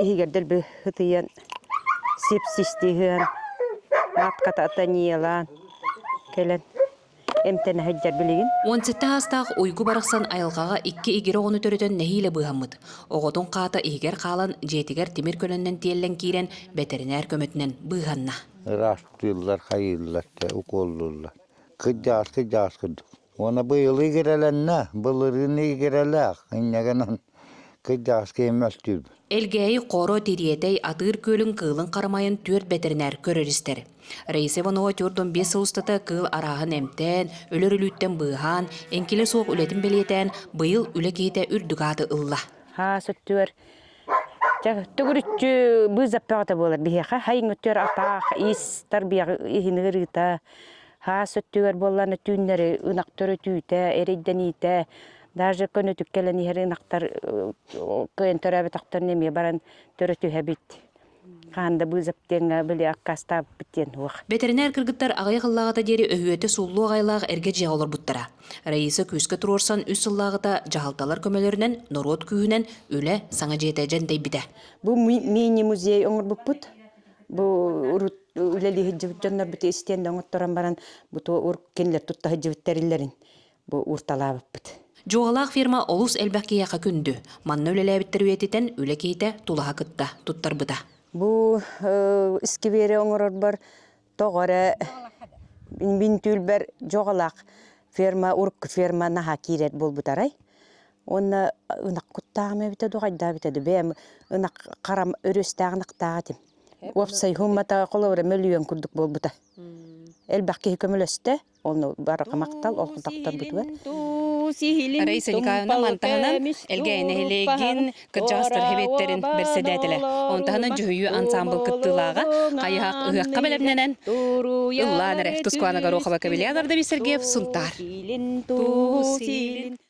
Иһигэр дэлби ытыйан, сипсистиһэн, матката атаньыйалаан кэлэн эмтэнэ сылдьар билигин. 17 саастаах Уйгу барахсан айылҕаҕа икки игирэ оҕону төрөтөн нэһиилэ быыһаммыт. Оҕотун хаата иһигэр хаалан, дьиэтигэр тимир көлөннөн тиэллэн киирэн, бэтэринээр көмөтүнэн быыһанна. Ыраастыыллар, хайыыллар, укуоллууллар. Кырдьаҕас кырдьаҕас курдук. Уонна быйыл игирэлэннэ, былырыын игирэлээх, инньэ гынан кырдьаҕас киһи мөлтүүр. Элгээйи Хоро, Тириэтэй, Атыыр күөлүн кыылын харамайын түөрт бэтэринээр көрөр-истэр. Раиса Иванова 45 сыл устата кыыл арааһын эмтээн, өлөр өлүүттэн быыһаан, эҥкилэ суох үлэтин бэлиэтээн, быйыл үлэ киһитэ үрдүк ааты ылла. Хаас өттүгэр төгүрүччү быыс аппаҕата буолар биһиэхэ. Хайыҥ өттүгэр атаах, ис тарбыйаҕы иһин ыарыыта, хаас өттүгэр буоллаҕына түүннэри ынах төрөтүүтэ, эрэйдэниитэ, даже көнөтүк кэлэн иһэр ынахтар кыайан төрөөбөтөхтөрүнэ эмиэ баран төрөтүһэбит. Хаан да быыс диэҥҥэ били аккаастаабыппыт диэн суох. Бэтэринээр кыргыттар аҕыйах ыллааҕыта диэри өһүөтэ сууллуох айылаах эргэ дьиэҕэ олорбуттара. Раиса күүскэ туруорсан үс сыллааҕыта дьаһалталар көмөлөрүнэн норуот күүһүнэн үлэ саҥа дьиэтэ дьэндэйбитэ. Бу мини-музей оҥорбуппут. Бу урут үлэлии сылдьыбыт дьоннорбут истиэнэ оҥотторон баран бу кинилэр тутта сылдьыбыт тэриллэрин бу уурталаабыппыт. Дьуоҕалаах фирма олус элбэх киһиэхэ күндү. Манна үлэлээбиттэр үйэтитэн үлэ киһитэ тулаһа кытта туттарбыта. Бу искибиэри оҥорорбор тоҕо эрэ мин түүлбэр дьоҕалаах ферма урукку ферма наһаа киирэр буолбутарай. Уонна ынах куттааҕым эбитэ дуу, хайдах эбитэ дуу, бэйэм ынах харам өрүстээх ынахтаах этим. Уопсай хуммата холобура мөлүйүөн курдук буолбута. Элбэх киһи көмөлөстө, Онно барыга махтал ол тохторбутугар. Раиса Николаевна мантаһынан Элгээйи нэһилиэгин кырдьаҕастар хэбиэттэрин бэрсэдээтэлэ. Онтаһынан дьүһүйүү ансаамбыл кыттыылааҕа хайыһах ыһыахха бэлэмнэнэн ыллаан эрэ Тускуана Горохова Кабельян Ардавий Сергеев Сунтаар.